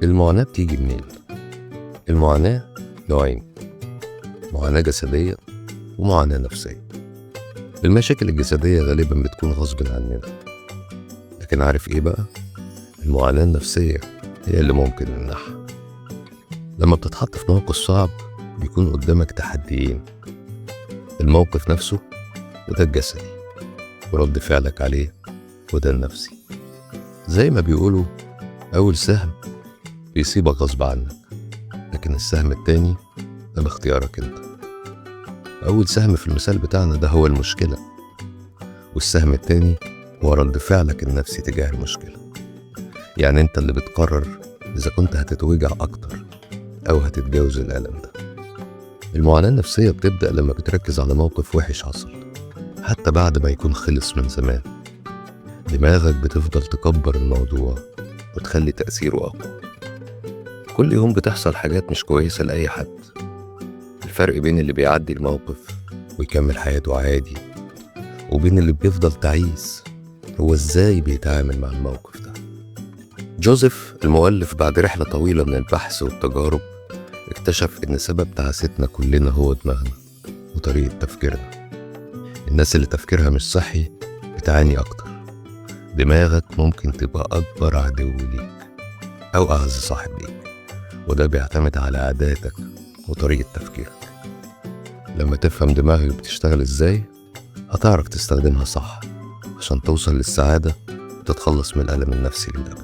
المعاناة بتيجي منين؟ المعاناة نوعين: معاناة جسدية ومعاناة نفسية. المشاكل الجسدية غالبا بتكون غصب عننا، لكن عارف ايه بقى؟ المعاناة النفسية هي اللي ممكن نمنعها. لما بتتحط في موقف صعب بيكون قدامك تحديين: الموقف نفسه وده الجسدي، ورد فعلك عليه وده النفسي. زي ما بيقولوا، أول سهم بيصيبك غصب عنك، لكن السهم التاني ده باختيارك انت. أول سهم في المثال بتاعنا ده هو المشكلة، والسهم التاني هو رد فعلك النفسي تجاه المشكلة. يعني انت اللي بتقرر إذا كنت هتتوجع أكتر أو هتتجاوز الألم ده. المعاناة النفسية بتبدأ لما بتركز على موقف وحش حصل، حتى بعد ما يكون خلص من زمان. دماغك بتفضل تكبر الموضوع وتخلي تأثيره أقوى. كل يوم بتحصل حاجات مش كويسة لأي حد. الفرق بين اللي بيعدي الموقف ويكمل حياته عادي، وبين اللي بيفضل تعيس، هو إزاي بيتعامل مع الموقف ده. جوزيف المؤلف بعد رحلة طويلة من البحث والتجارب اكتشف إن سبب تعاستنا كلنا هو دماغنا وطريقة تفكيرنا. الناس اللي تفكيرها مش صحي بتعاني أكتر. دماغك ممكن تبقى أكبر عدو ليك أو أعز صاحب ليك، وده بيعتمد على عاداتك وطريقة تفكيرك. لما تفهم دماغك بتشتغل إزاي هتعرف تستخدمها صح عشان توصل للسعادة وتتخلص من الألم النفسي للأبد.